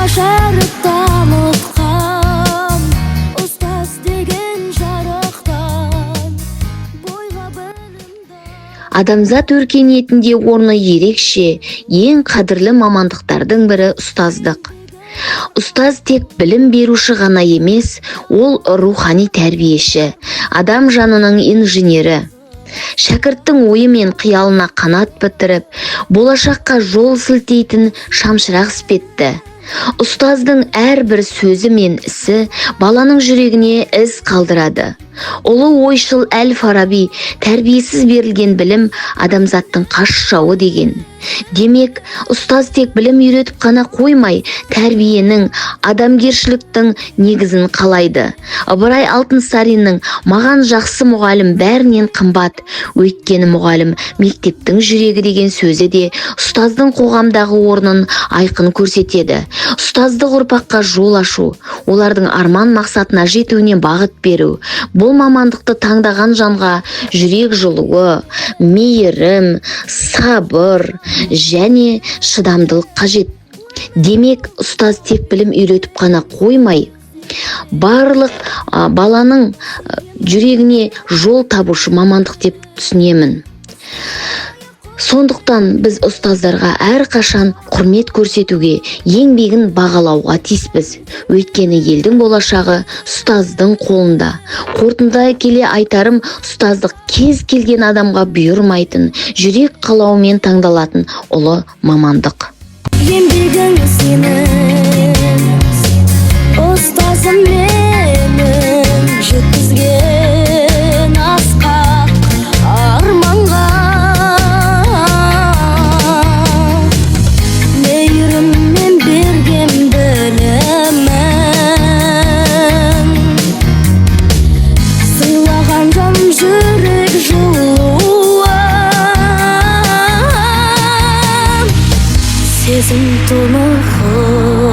Шәріп танытқан ұстаз деген жарықтан бойға білімді. Адамзат өркениетінде орны ерекше, ең қадірлі мамандықтардың бірі – ұстаздық. Ұстаз тек білім беруші ғана емес, ол рухани тәрбиеші, адам жанының инженері. Шәкірттің ойы мен қиялына қанат бітіріп, болашаққа жол сілтейтін шамшырақ іспетті. Ұстаздың әрбір сөзі мен ісі баланың жүрегіне із қалдырады. Ұлы ойшыл әл Фараби «Тәрбиесіз берілген білім – адамзаттың қас жауы» деген. Демек, ұстаз тек білім үйретіп қана қоймай, тәрбиенің, адамгершіліктің негізін қалайды. Ыбырай Алтынсариннің «Маған жақсы мұғалім бәрінен қымбат, өйткені мұғалім – мектептің жүрегі» деген сөзі де ұстаздың қоғамдағы орнын айқын көрсетеді. Ұстаздық – ұрпаққа жол ашу, олардың арман мақсатына жетуіне бағыт беру. Бұл мамандықты таңдаған жанға жүрек жылуы, мейірім, сабыр және шыдамдылық қажет. Демек, ұстаз тек білім үйретіп қана қоймай, барлық баланың жүрегіне жол табушы мамандық деп түсінемін. Сондықтан біз ұстаздарға әрқашан құрмет көрсетуге, еңбегін бағалауға тиіспіз, өйткені елдің болашағы ұстаздың қолында. Қорытындылай келе айтарым: ұстаздық – кез келген адамға бұйырмайтын, жүрек қалауымен таңдалатын ұлы мамандық. Еңбегің сенің, ұстазым менің, жеткізген асқақ арманға. Мейіріммен берген білімің, сыйлаған жан жүрек жылуын, сезім тұнығын.